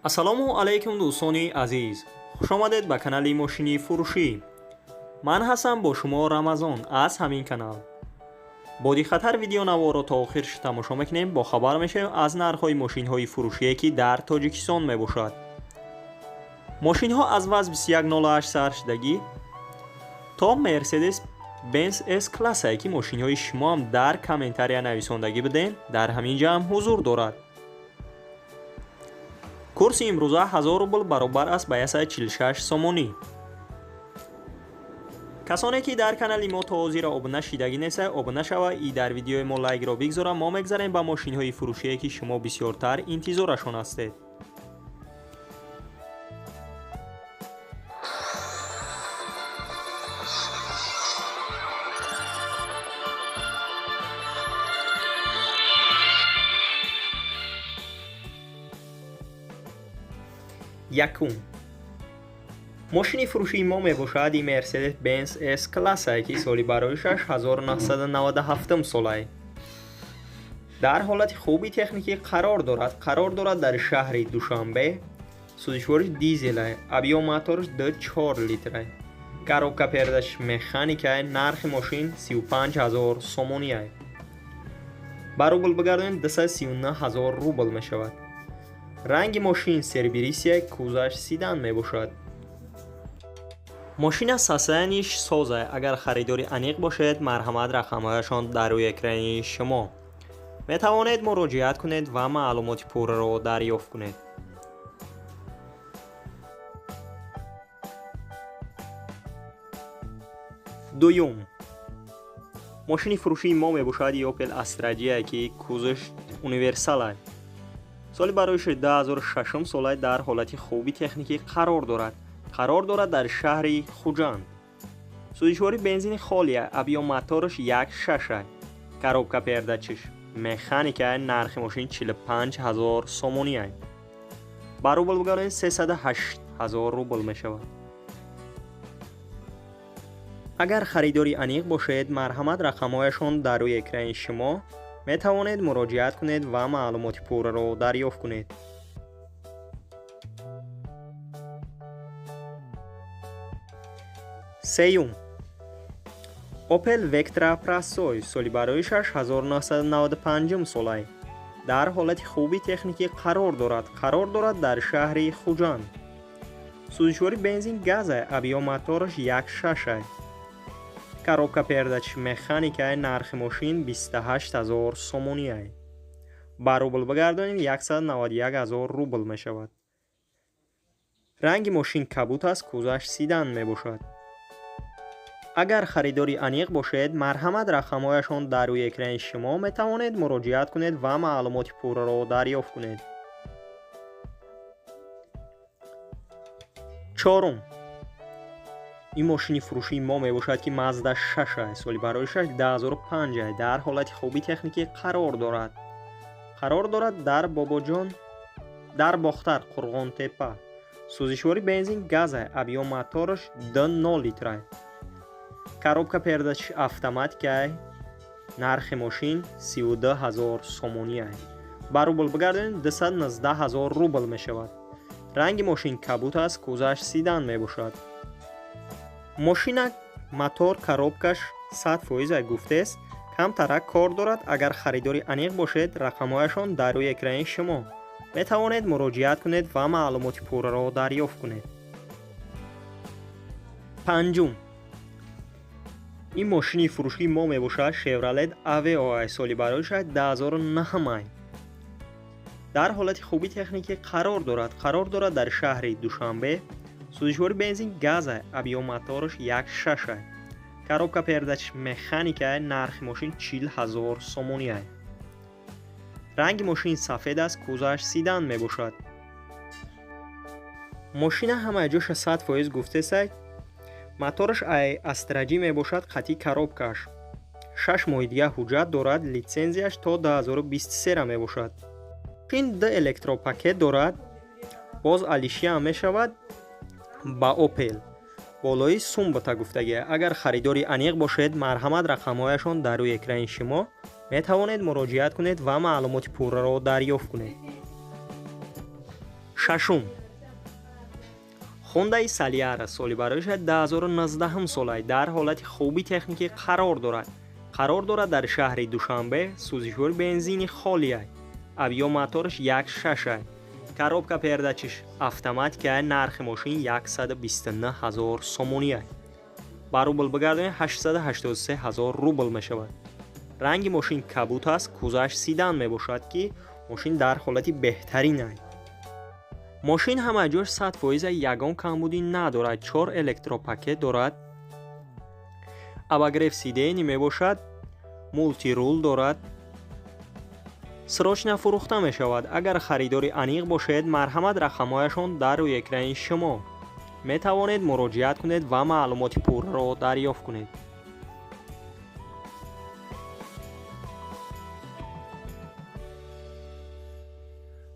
Ассалому алайкум, дӯстони азиз, хушомадед ба канали мошини фурӯшӣ. Ман ҳастам бо шумо Рамазон аз ҳамин канал. Бо диққаттар видеонаворро то охир тамошо мекунем, бохабар мешавем аз нархҳои мошинҳои фурӯшие, ки дар Тоҷикистон мебошад. Мошинҳо аз ВАЗ 2108 сар шудагӣ то Мерседес Бенз С классае, ки мошинҳои шумоам дар комментария нависондагӣ будем, дар ҳамин ҷа ҳам ҳузур дорад. Курси имрӯза 1000 рубл баробар аст ба 146 сомонӣ. Касоне ки дар канали мо то ҳозира обуна шидагӣ неста, обуна шава и дар видеои мо лайкро бигзора. Мо мегзарем ба мошинҳои фурӯшие, ки шумо бисёртар интизорашон ҳастед. Якум мошини фурӯшии мо мебошад и Мерседес Бенз С классае, ки соли бароишаш 1997 солае. Дар ҳолати хуби техникӣ қарор дорад. Қарор дорад дар шаҳри Душанбе. Сӯзишвориш дизелае, объём мотораш 2,4 литрае, коробка передач механикае. Нархи мошин 35 000 сомоние. Ба рубл бигардонем, 239 000 рубл мешавад. Ранги мошин серебристый, кузоваш седан мебошад. Мошина состояниш соза. Агар харидори аниқ бошед, марҳамат, рақамҳояшон дар рӯи экрани шумо, метавонед муроҷиат кунед ва маълумоти пурраро дарёфт кунед. Дуюм мошини фурӯшии мо мебошад Опел Астра Ҷие, ки кузовш универсала, соли бароиши 2006 сола, дар ҳолати хуби техникӣ қарор дорад. Қарор дорад дар шаҳри Хуҷанд. Сӯзишворӣ бензини холия, объём мотораш 1,6, коробка передачиш механика. Нархи мошин 45 000 сомоние. Ба рубл бигардонед, 308 000 рубл мешавад. Агар харидори аниқ бошед, марҳамат, рақамҳояшон дар рӯи экрани шумо, метавонед муроҷиат кунед ва маълумоти пурраро дарёфт кунед. Сеюм Опел Вектра Простой, соли бароишаш 1995 солай, дар ҳолати хуби техникӣ қарор дорад. Қарор дорад дар шаҳри Хуҷанд. Сӯзишвори бензин газа, объём мотораш 1,6, коробка передач механика. Нархи мошин 28 000 сомоние. Ба рубл бигардонем, 191 000 рубл мешавад. Ранги мошин кабут аст, кузоваш седан мебошад. Агар харидори аниқ бошед, марҳамат, рақамҳояшон дар рӯи экрани шумо, метавонед муроҷиат кунед ва маълумоти пурраро дарёфт кунед. Чорум ин мошини фурӯшии мо мебошад, ки Мазда 6, соли бароишаш 2005, дар ҳолати хуби техникӣ қарор дорад. Қарор дорад дар Бобоҷон, дар Бохтар, Қурғонтепа. Сӯзишвори бензин газа, объём мотораш 2,0 литра, коробка передач автоматика. Нархи мошин 32 000 сомоние. Ба рубл бигардонем, 219 000 рубл мешавад. Ранги мошин кабут аст, кузоваш седан мебошад. Мошина мотор, коробкаш 100% гуфтест, камтарак кор дорад. Агар харидори аниқ бошед, рақамҳояшон дар рӯи экрани шумо, метавонед муроҷиат кунед ва маълумоти пурраро дарёфт кунед. Панҷум ин мошини фурӯшии мо мебошад Шевролет Авео, соли бароишаш 2009, дар ҳолати хуби техникӣ қарор дорад. Қарор дорад дар шаҳри Душанбе. Сӯзишвори бензин газа, объём мотораш 1,6, коробка передач механика. Нархи мошин 40 000 сомоние. Ранги мошин сафед аст, кузоваш седан мебошад. Мошина ҳамаи ҷоша 100% гуфтесай. Мотораш ай Астра Ҷи мебошад, қатъи коробкааш. 6 моҳи дига ҳуҷҷат дорад, литсензияш то 2023 мебошад. Мошин д электропакет дорад, боз алишиам мешавад ба Опел болои сумбата гуфтагия. Агар харидори аниқ бошед, марҳамат, рақамҳояшон дар рӯи экрани шумо, метавонед муроҷиат кунед ва маълумоти пурраро дарёфт кунед. Шашум. Хондаи Салиара соли бароиша 2019 солай дар ҳолати хуби техникӣ қарор дорад. Қарор дорад дар шаҳри Душанбе, сӯзишвори бензини холиай. Объём мотораш 1.6. Коробка передачиш автоматика, нархи мошин 129 ҳазор сомониай. Ба рубл бигардонем 883 ҳазор рубл мешавад. Ранги мошин кабут аст, кузаш седан мебошад ки мошин дар ҳолати беҳтарин ай. Мошин ҳама ҷош 100% ягон камбудӣ надорад, 4 электропакет дорад. Обогрев сидений мебошад, мультирул дорад. Срочно фурӯхта мешавад. Агар харидори аниқ бошед, марҳамат, рақамҳояшон дар рӯи экрани шумо. Метавонед муроҷиат кунед ва маълумоти пурраро дарёфт кунед.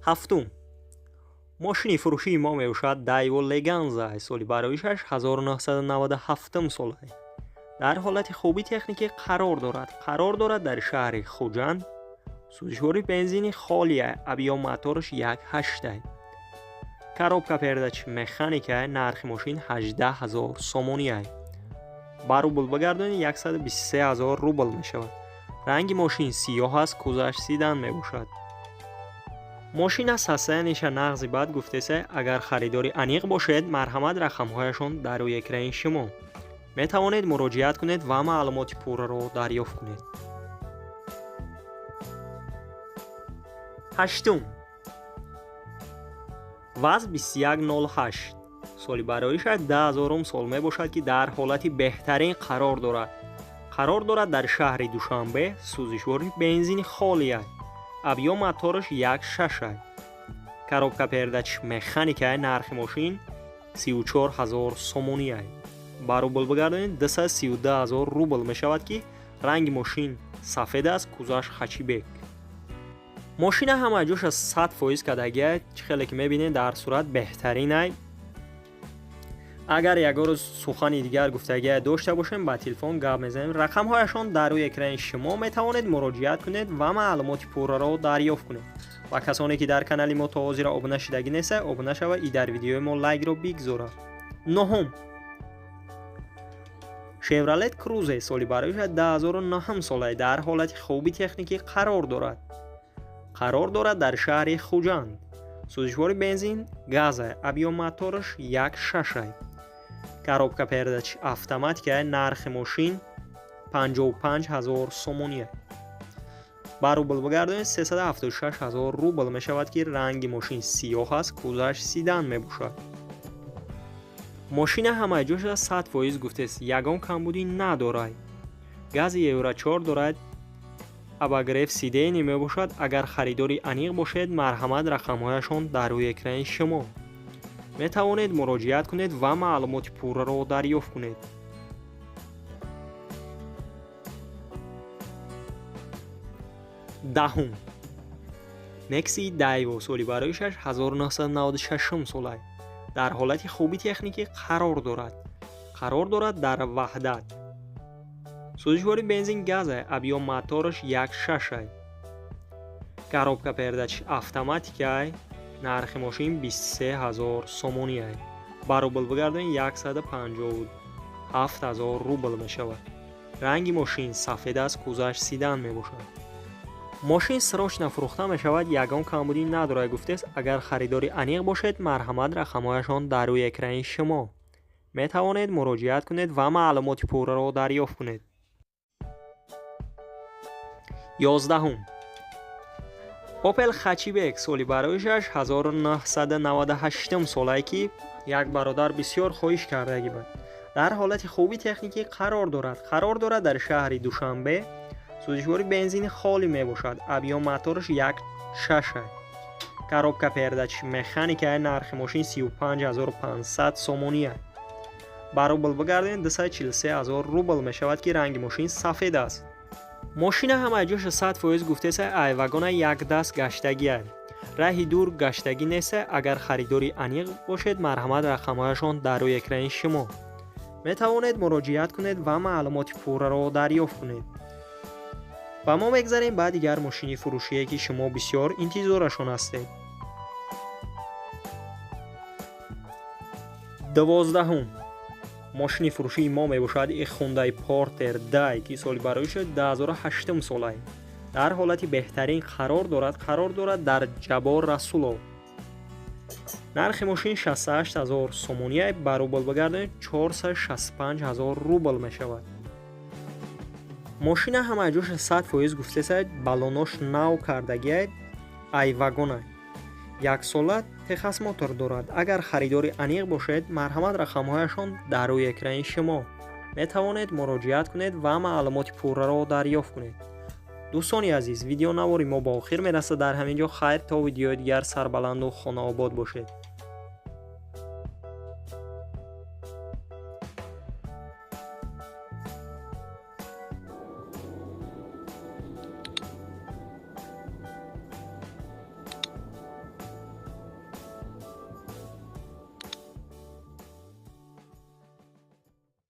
Ҳафтум. Мошини фурӯшии мо мебошад Дайво Леганза, соли бароишаш 1997 солай. Дар ҳолати хуби техникӣ қарор дорад. Қарор дорад дар шаҳри Хуҷанд. Сӯзишвори бензини холия, объём мотораш 1.8. Коробка передач механика, нархи мошин 18 ҳазор сомониай. Ба рубл бигардонед 123 ҳазор рубл мешавад. Ранги мошин сиёҳ аст, кузаш седан мебошад. Мошин аз состояниеша нағзи бад гуфтеса, агар харидори аниқ бошед, марҳамат, рақамҳояшон дар рӯи экрани шумо. Метавонед муроҷиат кунед ва маълумоти пурраро дарёфт кунед. Ҳаштум. ВАЗ 2108 соли бароиша 2000 сол мебошад ки дар ҳолати беҳтарин қарор дорад. Қарор дорад дар шаҳри Душанбе, сӯзишвори бензини холия. Объём мотораш 1.6. Коробка передач механика, нархи мошин 34 ҳазор сомониай. Ба рубл бигардонед 232 ҳазор рубл мешавад ки ранги мошин сафед аст, кузаш хачибек. Мошина ҳама ҷоша 100% кардагия, чӣ хеле ки мебинед дар сурат беҳтаринай. Агар ягон рӯз сухани дигар гуфтагия дошта бошем, ба телефон гап мезанем. Рақамҳояшон дар рӯи экрани шумо, метавонед муроҷиат кунед ва маълумоти пурраро дарёфт кунед. Ва касоне ки дар канали мо то ҳозира обуна шудагӣ неста, обуна шава и дар видеои мо лайкро бигзорад. Нуҳум. Шевролет Крузе соли бароиша 2009 солай дар ҳолати хуби техникӣ қарор дорад. Қарор дорад дар шаҳри Хуҷанд. Сӯзишвори бензин газа, объём мотораш 1.6. Коробка передач автоматика, нархи мошин 55 ҳазор сомония. Ба рубл бигардонед 376 ҳазор рубл мешавад ки ранги мошин сиёҳ аст, кузаш седан мебошад. Мошина ҳама ҷоша 100% гуфтест, ягон камбудӣ надорад. Гази Евро 4 дорад, обогрев сидений мебошад. Агар харидори аниқ бошед, марҳамат, рақамҳояшон дар рӯи экрани шумо. Метавонед муроҷиат кунед ва маълумоти пурраро дарёфт кунед. Даҳум. Нексии Дайво соли бароишаш 1996 солай. Дар ҳолати хуби техникӣ қарор дорад. Қарор дорад дар Ваҳдат. Сӯзишвори бензин газа, объём мотораш 1.6. Коробка передач автоматикай, нархи мошин 23 ҳазор сомониай. Ба рубл бигардонед 157 ҳазор рубл мешавад. Ранги мошин сафед аст, кузаш седан мебошад. Мошин срочно фурӯхта мешавад, ягон камбудӣ надорад гуфтест. Агар харидори аниқ бошед, марҳамат, рақамҳояшон дар рӯи экрани шумо. Метавонед муроҷиат кунед ва маълумоти пурраро дарёфт кунед. 11. Опел Хачибек соли бароишаш 1998 солае ки як бародар бисёр хоҳиш кардагӣ буд. Дар ҳолати хуби техникӣ қарор дорад. Қарор дорад дар шаҳри Душанбе. Сӯзишвори бензини холӣ мебошад. Объём мотораш 1.6. Коробка передач механика, нархи мошин 35500 сомония. Ба рубл бигардонед 243 ҳазор рубл мешавад ки ранги мошин сафед аст. Мошина ҳама ҷоша 100% гуфтеса, ай вагона якдаст гаштагия. Раҳи дур гаштагӣ неста. Агар харидори аниқ бошед, марҳамат, рақамҳояшон дар рӯи экрани шумо. Метавонед муроҷиат кунед ва маълумоти пурраро дарёфт кунед. Ва мо мегзарем ба дигар мошини фурӯшие ки шумо бисёр интизорашон ҳастед. 12-ум мошини фурӯшии мо мебошад и Хундай Портер Дай, ки соли бароиша 2008 солай, дар ҳолати беҳтарин қарор дорад. Қарор дорад дар Ҷаббор Расулов. Нархи мошин 68 ҳазор сомония, ба рубл бигардонед, 465 ҳазор рубл мешавад. Мошина ҳама ҷоша 100% гуфтесад, баллонош нав кардагиай, ай вагонай, яксола техосмотр дорад. Агар харидори аниқ бошед, марҳамат, рақамҳояшон дар рӯи экрани шумо, метавонед муроҷиат кунед ва маълумоти пурраро дарёфт кунед. Дӯстони азиз, видеонавори мо ба охир мерасад дар ҳамин ҷо. Хайр, то видеои дигар, сарбаланду хонаобод бошед.